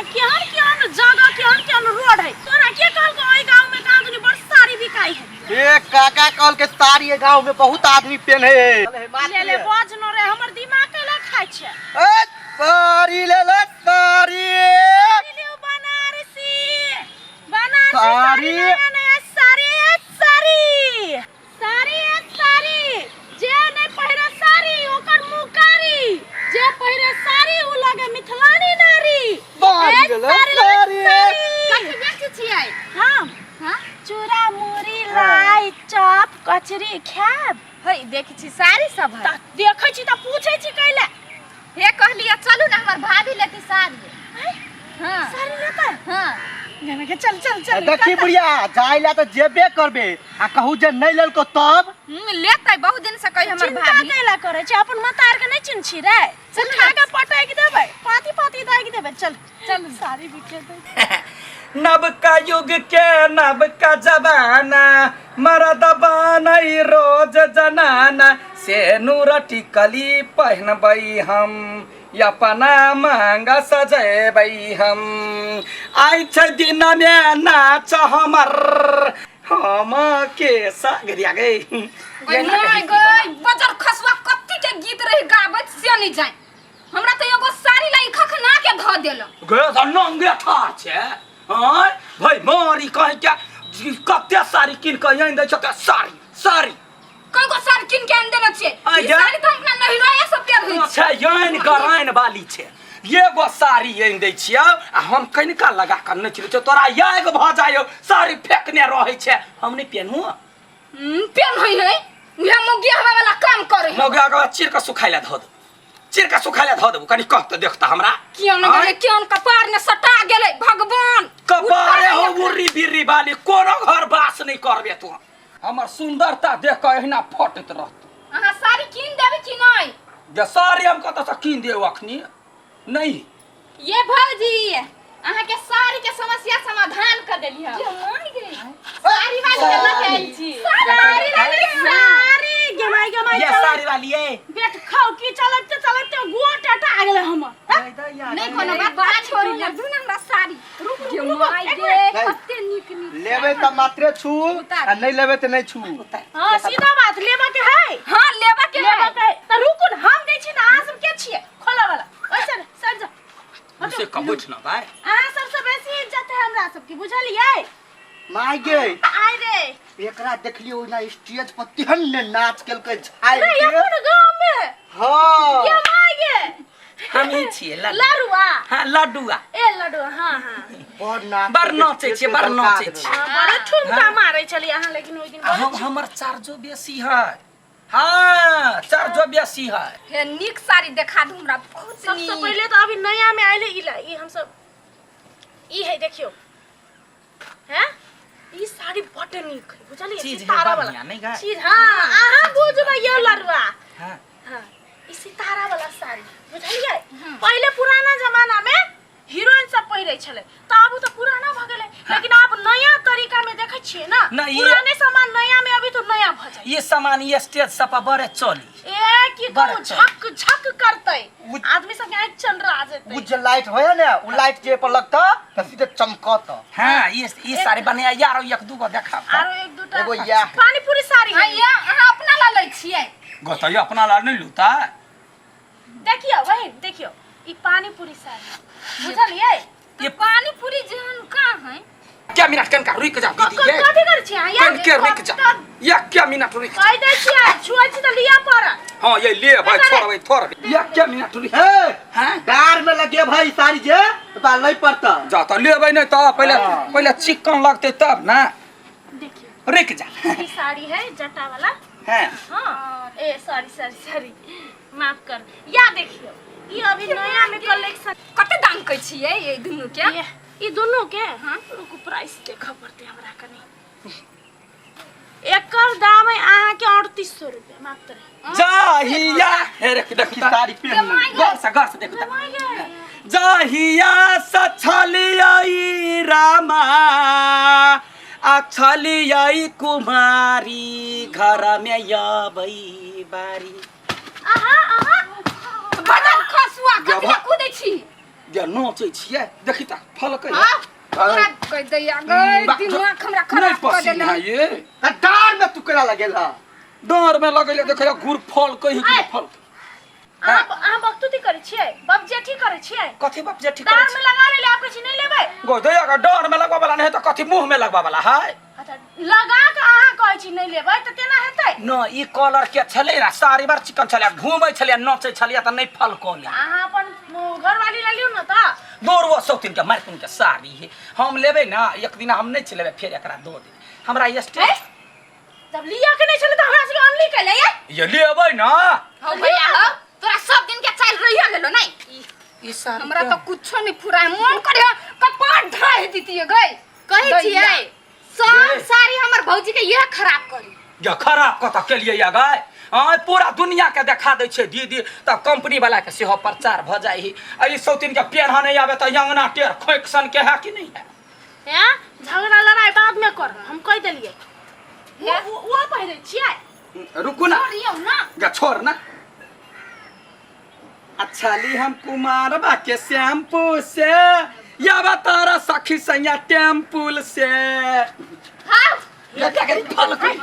केहन केहन जगह, केहन केहन रोड है। तोरा के कहलको ओइ गांव में कहाँ दुनी बड़ साड़ी बिकाई है? ए काका कहल के साड़ी ए गांव में बहुत आदमी पेन्हे है। ले ले बज न रे, हमर दिमाग कैला खाइ छै? ए साड़ी ले ले साड़ी। ले बनारसी, बनारसी साड़ी, साड़ी। नया नया साड़ी, ए साड़ी, साड़ी, ए साड़ी। जे नहीं पहिरे साड़ी ओकर मुंह कारी, जे पहिरे साड़ी उ लगे मिथिलानी नारी। साड़ी ए ले ले साड़ी, साड़ी। कथी बेचै छियै हम? हाँ, चूड़ा मुरी लाई चॉप कचरी खायब। है देखै छी साड़ी सब है। तऽ देखै छी तऽ पूछै छी कैले? हे कहलियै चलू ने, हमर भाभी लेती साड़ी। हाँ। साड़ी लेतै? हाँ। जाने के चल चल चल। देखी बुढ़िया, जाय ला तऽ जेबे करबे आ कहू जे नहीं लेलको तब? लेतै, बहुत दिन से कही हमर चिंता भाभी। कैला करै छै? अपन मतार के नहीं चिन्ह रे? चल उठा के पटक देबै, पाती पाती दागि देबै। चल चल, साड़ी बिके दे। नबका युग के नबका जमाना, मरद बनई रोज जनाना, से नूर टिकली पहनबै हम, अपना मांग सजेबै हम। आइ छै दिन में नाच हमर, हम के सगरिया गे। गई माय गई, बजर खसुआ कत्ती के गीत रही गाबैत से नहीं जाए। हमरा तो एगो साड़ी लाई खखना के धऽ देल। गे तऽ नंगे ठाढ़ छै। आँय भाई मारी, कहीं क्या कते साड़ी कीन के आनि दै छ? साड़ी साड़ी। कई गो साड़ी कीन के आनि देने छियै? आ ई जा। साड़ी तऽ हम अपना नहिराए से पेरहै छै आनि गराइन वाली छै। एगो साड़ी आनि दै छियौ आ हम कनिका लगा कऽ नचि लै छियौ, तोरा याग भऽ जायौ, साड़ी फेकने रहै छै। हम नहि पेनहु? पेनहै है, उहे मौगी हवा वाला काम करै है। मौगी आगे चीर कऽ सुखाय लए धऽ देबौ, चीर कऽ सुखाय लए धऽ देबौ। कनि कह तऽ देखता हमरा। किया न आँय? गेलै, किया न कपार ने सटा गेलै भगवान। कपारे हो उर्री बिर्री वाली, कोनो घर बास नहि करबे तू। हमर सुंदरता देख कऽ एहिना फटैत रहतौ। अहाँ साड़ी कीन देबै कि नहि? जे साड़ी हम कतऽसँ कीन देब अखनी? नहि। ये भौजी, अहाँ के साड़ी के समस्या समाधान कर देली हम। साड़ी वाली के लऽ के आयल छी। साड़ी वाली, साड़ी गमाई गमाई। ये चल साड़ी वाली है। बेट खाओ की चलते चलते गोड़ टटा गेलै हमर। नहीं कोनो बात, बात छोड़ू ना, दू ना हमरा साड़ी। रुक गे रुक, माय एक गे, मिनट। कते नीक नीक। लेबै तऽ मात्रे छू आ नहीं लेबै तऽ नहीं छू। हाँ, सीधा बात, लेबा के है। हाँ, लेबा के लेबा है। के है तऽ रुकू ने, हम दै छी ने। अहाँ सब के छियै खोला वाला? ओइसे ने सर जा। से कबूठ ना भाई। अहाँ सबसे बेसी इज्जत है हमरा सबके, बुझलियै? माय गे। आइ रे। एकरा देखलियो ओना स्टेज पर तेहन ने नाच केलकै झाड़ि रे के। अपन गाँव में? हाँ। ये माय गे। हम ही छियै लड्डू। लड़ुआ। हाँ, लड्डुआ। ए लड़ुआ, हाँ हाँ। बड़ नाच बड़ नाचै छियै, बड़ नाचै छियै। हाँ, बड़े ठुमका मारै छलियै अहाँ लेकिन ओहि दिन। आ हम हमर चार्जो बेसी है। हाँ, चार्जो बेसी है। हे नीक साड़ी देखा दू हमरा बहुत सबसे नीक। पहिले तऽ अभी नया में आयल ई ला, ई हमसब ई है, देखियौ हैं, ई साड़ी बड्ड नीक है, बुझलियै? चीज है सितारा बढ़िया, वाला नहीं गाय? चीज। हाँ, अहाँ बुझबै यौ लड़ुआ। हाँ। हाँ, ई सितारा वाला साड़ी, बुझलियै? पहिले पुराना जमाना में हीरोइन सब पहिरै छलै, तऽ आब ओ तऽ पुराना भऽ गेलै, लेकिन आब नया तरीका में देखै छियै ना। ना, पुराने सामान नया में अभी तो नया भऽ जाइ। ये सामान ये स्टेज सब पर बड़े चली। ए की बड़ कहू, अच्छा। झक झक करतै, आदमी सब के आँखि चंडरा जेतै। उ जे लाइट होय ने, उ लाइट जे पर लगता तऽ सीधे चमकत। हाँ, ये साड़ी बने यार, एक दू गो देखा। आरो एक दूटा। एगो इएह। पानीपुरी साड़ी है। हाँ, ये अहाँ अपना ला लै छियै? गो अपना ला नहीं लूता। देखियो वही देखियो, ई पानीपुरी साड़ी, बुझलियै? ये पानी पूरी जेहन कहाँ है? क्या मिनट कनका रुक जा दीदी ये। कथी करै छी अहाँ यार? कनके रुक जा, या क्या मिनट रुक जा। कहि दै छियै, छुअै छी तऽ लिअ पड़त। हाँ, ये ले भाई, छोड़ भाई, छोड़, या क्या मिनट रुक। हे। हाँ? डार में लगे भाई साड़ी जे तो नहीं पड़ता। जा तो लेबै नहीं तो पहले हाँ। पहले चिकन लगते तब ना। देखियो। रुक जा। ई साड़ी है जटा वाला। हाँ। हाँ, ए सॉरी सॉरी सॉरी, माफ कर। या देखियो, ई अभी नया में कलेक्शन। कते दाम कहै छियै ई दुनू के? ये ई दुनू के? हाँ, रुकू, प्राइस देखऽ पड़तै हमरा कनी। एकर दाम है अहाँ के 3800 रुपया मात्र। जाहिया हे रे देख। की साड़ी पेन। गौर से, गौर से देखो। जाहिया से छलियै रामा आ छलियै कुमारी, घर में अबै बारी। आहा आहा। बदल खसुआ, कथी ला कूदै छी? जे नोचै छियै देखी त फलकै हाँ तोरा कह दैया गई दिमाग हमरा नहीं खराब कर पसीन देला है ये त डार में तू केना लगेल ह डाँर में लगैले देखै गुड़ फल कही कि फल अहाँ अहाँ बकतूती करै छियै बाप जेठी करै छियै कथी बाप जेठी करै डाँर में लगा लेले आप किछु नहीं लेबै गो दैया के डाँर में लगवा वाला नहीं त कथी मुंह में लगवा वाला है अच्छा लगा के अहाँ कहै छी नहीं लेबै तऽ तेना हेतै न ई कलर के छलै ना सारी बार चिकन छलै घूमै छलै नचै छलै त नहीं फल कले अहाँ अपन घरवाली लऽ लियौ ने तऽ दौड़बो सौतिन के मारकुन के साड़ी है हम लेबै ना एक दिन हम नहीं लेबै फेर एकरा दो देबै हमरा स्टेज जब लिया के नहीं छलै तऽ हमरा सबके अनली कैले ये ये लेबै ना हौ भैया हौ तोरा सब दिन के चाल रहिया गेलो नहीं ई साड़ी हमरा तो कुछो नहीं फुराय मन करे कपार ढाह दितिए गई कहै छियै सब साड़ी हमर भौजी के यह खराब करी या खराब कतऽ केलियै या गाय आय पूरा दुनिया के देखा दै छै दीदी तब कंपनी वाला के सेहो प्रचार भऽ जाइ है आ ई सौतिन के पेन्ह नहि आबे तऽ अंगना टेढ़ खोंकि सन के है कि नहीं है हैं झगड़ा लड़ाई बाद में कर हम कह देलिए वो वो पहिरे छियै रुकू ना छोड़ियौ ना गा छोड़ ना अच्छा ली हम कुमार बा के शैम्पू से या तारा सखी सैया टेम्पुल से हाँ या क्या करी फल कोई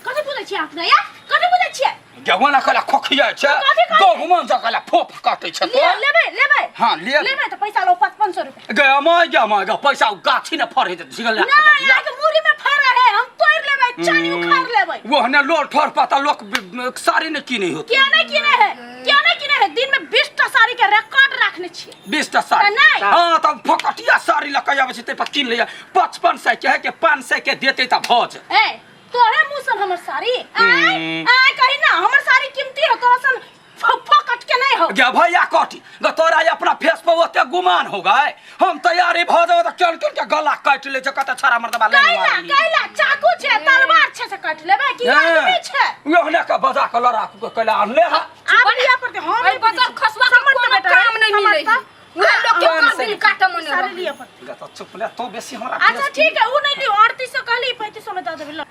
कथी बोलै छियै अपने या कथी बोलै छियै गेहूं ना कला खोखिया छै कथी कहै? गहुमा जकला फोफ काटै छै तो लेबै लेबै हाँ, लेबै। लेबै तऽ पैसा लो 5500 रुपया गे my गे my गे पैसा उ गाछी ने फड़े छै झिगल ना अहाँके मुरी में फड़े है हम तोड़ लेबै चानी उखाड़ लेबै ओहने लोल ठोर पता लोक साड़ी ने किने होत किया नहीं किने है किया नहीं किने है दिन में 20 टा साड़ी के रिकॉर्ड रखने छियै 20 टा साड़ी तऽ नहि। हाँ तब फकटिया साड़ी लऽ के आबै छै ताहि पर कीन लैया 5500 के है के 500 के देतै तऽ भऽ जेतै ए तोरे मुंह सन हमर साड़ी आय आय कही ना हमर साड़ी कीमती हो तोरा सन फकट के नहीं हो गे भैया कटी गे तोरा अपना फेस पर ओते गुमान हो गए हम तैयारी भऽ जेबै तऽ केन केन के गला काटि लै छै कते छड़ा मर्दबा लाइन कैला मारी कैला चाकू छै तलवार छै से काट लेबै की आदमी छै ओहने के बजा के लड़ाकू के कैला अनले हा आब लिया पड़ते हम एहि बजर खसुआ के कोनो काम नहीं मिलै है उहे लोग के पाँच कर सौ दिल काटे मने साड़ी रहे। लिया पड़ते गे तऽ चुप ले तो बेसी हमरा अच्छा ठीक है उ नहीं लियो 3800 कहली 3500 में दे देबै ल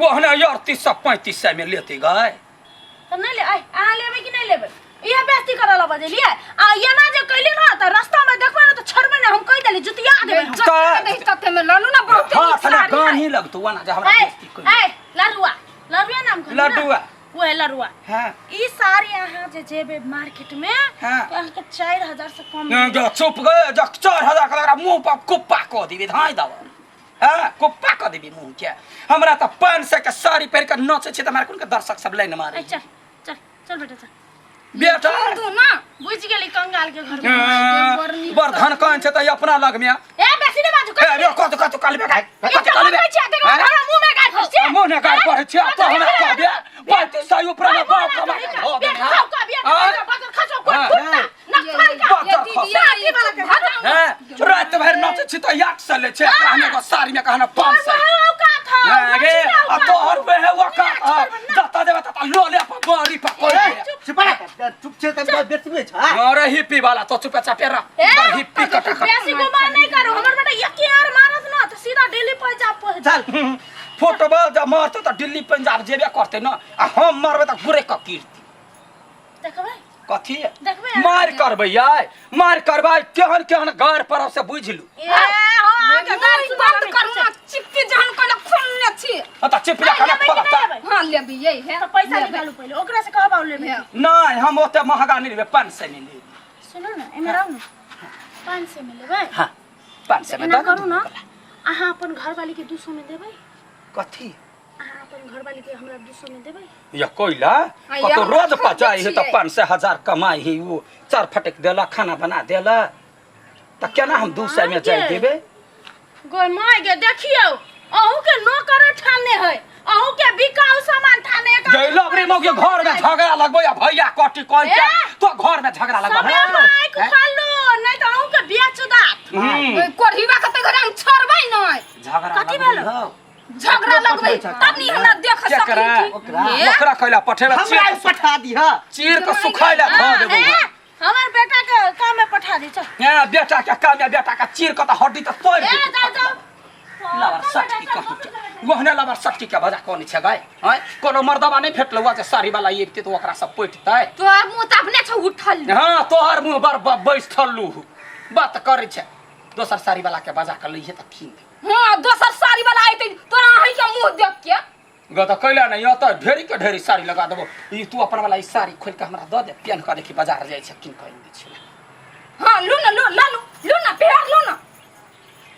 ओहने 3800 3500 में लेते गए तऽ नहीं ले आइ अहाँ लेबै कि नहीं लेबै इहे बेइज्जती करऽ ला बजेलियै आ एना जे कैली ना तऽ रास्ता में देखबै ना तऽ छोड़बै ना हम कहि देली जुतिया देबै हम जते दही तते में ललू ना बहुते नीक हाथ ना साड़ी गान है। ही लगतो ओना जे हमरा ए बेइज्जती करी ए लड़ुआ लड़ुआ नाम कहली ना? लड्डुआ। उहे लड़ुआ हां ई साड़ी अहाँ जे जेबै मार्केट में हाँ। तऽ अहाँके 4000 से कम जो चुप गए जो 4000 के लगा मुंह पर कुप्पा कऽ देबी धाई दब हाँ कुप्पा कऽ देबी मुंह के हमरा तऽ 500 के साड़ी पहिर के नचै छै तऽ हमरा कोन के दर्शक सब लाइन मारे ए, चल चल चल बेटा चल बेटा दू ना बुझि गेली कंगाल के घर में हाँ, बड़ धन कौन छै तऽ अपना लग में ए बेसी नहि बाजू ए रे कत कत कहलबे गाय ई कत तऽ कहलबे कहै छियै देखो हमरा मुँह में गाय फंस छै मुंह ने गाय पढ़ै छियै तो हमरा कहबे 3500 ऊपर में बाप कमा के धो पेट देने खाओ का बिया बजर खसो कोई हाँ। फुटता ना खाई का बजर ये दीदी खसो। ये वाला के भगाओ ना। हैं रात भर नचै छी तऽ 800 लै छै एकरा हम एगो साड़ी में कहना 500 औकात हो गे आ तोहर पे है औकात जता देबे तता लो ले अपन बड़ी पर कोई चुप रह, चुप छै तऽ बेचबे छ अरे हिप्पी वाला तो चुपे चापे रह ए, बड़ हिप्पी कटा कटा बेसी गुमान नहीं करो हमर बेटा यकी यार मारत ना तो सीधा दिल्ली पंजाब पहुंच चल फुटबॉल जब मारते तऽ दिल्ली पंजाब जेबे करते न आ हम मारबै तऽ गुरे के कीर्ति देखबै कथी देखबै मार करबै यार मार करबै केहन केहन गार पर से बुझि लू ए हां के गार मुँह बंद करू ना चिप्पी जहन कहले खोलने छी हाँ तऽ चिपला खाना लेबै कि खोलब नहि तऽ लेबै? हां लेबी यही है तो पैसा निकालू पहिले ओकरा से कहब लेबै ले। नहि हम ओते महगा नहि लेबै 500 मे लेबै सुनू ने एमे रहू ने 500 में लेबै हाँ 500 मे एना दऽ करू दियौ। ने अहाँ अपन घरवाली के 200 में देबै कथी अहाँ अपन घरवाली के हमरा 200 में देबै या कोइला आ, कतो या रोज हम पचाई है तऽ छियै। 500 हजार कमाई है ओ चार फटक देला खाना बना देला तऽ केना हम 200 मे जाय देबै गो my गे देखियौ अहूँ के नौकर ठाने है अहूँ के बिकाऊ सामान ठाने है गै लबरी मौगी घर में झगड़ा लगबै आ भैया कटी कहि के ए? तो घर में झगड़ा लगबै सबे माइक उखाड़लू नहीं तो अहूँ के बेच दात हम्म, कोढ़ीवा के तऽ घरे हम छोड़बै नहि झगड़ा कथी लगबै भेलो? हौ। झगड़ा लगबै तब नी हमरा देख केकरा? सकी ओकरा। ओकरा कैला पठेला हमरा चीर पठा दिह चीर के सुखाइला धऽ देबौ ए, हमर बेटा के काम में पठा दी चल ए बेटा के काम या बेटा के चीर के तऽ हड्डी तऽ तोड़ि ए देतौ। जाओ जाओ लावा, सट की कहूँ के। ओहने लबर सटकी के बजा कोन छै गाय आँय कोनो मर्दबा नहि भेटलौ जे साड़ी वाला अबितै तऽ ओकरा सब पैटतै। तोहर मुँह तऽ अपने छौ उठल। हाँ, तोहर मुँह बड़ बैस थल्लू बात करै छै। दोसर साड़ी वाला के बजा के लैहे तऽ कीन दे। हाँ, दोसर साड़ी वाला अयतै तोरा अहीं के मुँह देख के। ग तऽ कैला नहि तऽ ढेरी के ढेरी साड़ी लगा देबो। ई तू अपन वाला ई साड़ी खोलि के हमरा दऽ दे, पेन कऽ देखी बाजार जाइ छै कीन कऽ आनि दै छै। हाँ, लू ना, लू, ला लू, लू ना, पहिर लू ना।